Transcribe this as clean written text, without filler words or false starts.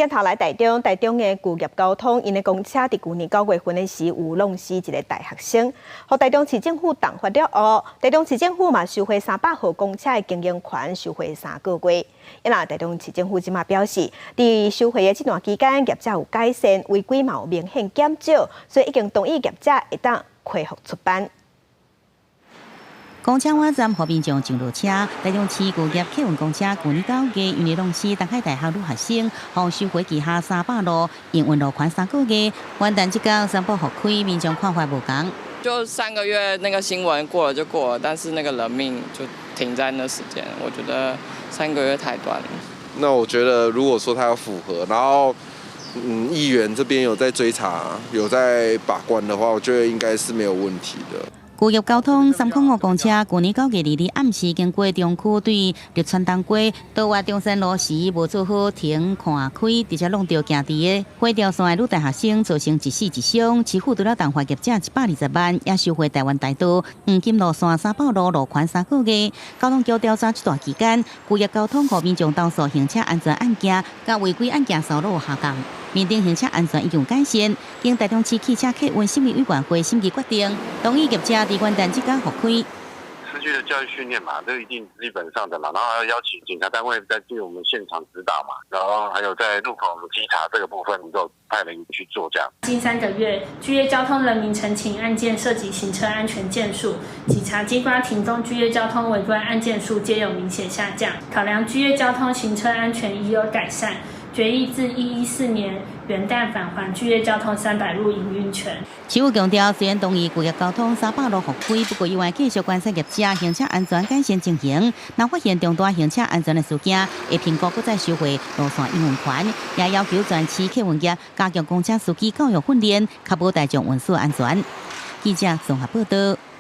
鏡頭來台中，台中的巨業交通，𪜶的公車佇舊年9月份的時有弄死一个大學生，予台中市政府重罰了後，台中市政府嘛收回300號公車的經營權，收回3個月。啊若台中市政府這馬表示，佇收回的這段期間，業者有改善，違規嘛有明顯減少，所以已經同意業者會當恢復出班。公車滿站，予民眾上落車。台中市巨業客運公車舊年9月，因為弄死東海大學女學生，予收回旗下300路營運路權三個月。元旦這工宣布復開，民眾看法無仝。就三個月，那個新聞過了就過了，但是那個人命就停在那時間，我覺得三個月太短了。那我覺得，如果說他要符合，然後議員這邊有在追查，有在把關的話，我覺得應該是沒有問題的。巨業交通305公車，舊年9月2日暗時經過中區對綠川東街倒越中山路時，無做好停看開，直接挵著行佇个火調線的女大學生，造成一死一傷。市府除了重罰業者120萬，也收回台灣大道黃金路線300路路權三個月。交通局調查這段期間，巨業交通予民眾投訴行車安全案件，佮違規案件數攏有下降。面頂行車安全已經改善，經台中市汽車客運審議委員會審議決定，同意業者佇元旦這工復開。司機的教育訓練嘛，這一定基本上的啦。然後還要邀請警察單位在進我們現場指導嘛，然後還有在路口稽查這個部分，都派人去做這樣。近3個月，巨業交通人民陳情案件涉及行車安全件數，稽查機關停工巨業交通違規案件數皆有明顯下降。考量巨業交通行車安全已有改善，決議自114年元旦返還巨業交通300路營運權。市府強調，雖然同意巨業交通三百路復開，不過猶會繼續觀察業者行車安全改善情形。若發現重大行車安全的事件，會評估閣再收回路線營運權，也要求全市客運業加強公車司機教育訓練，確保大眾運輸安全。記者綜合報道。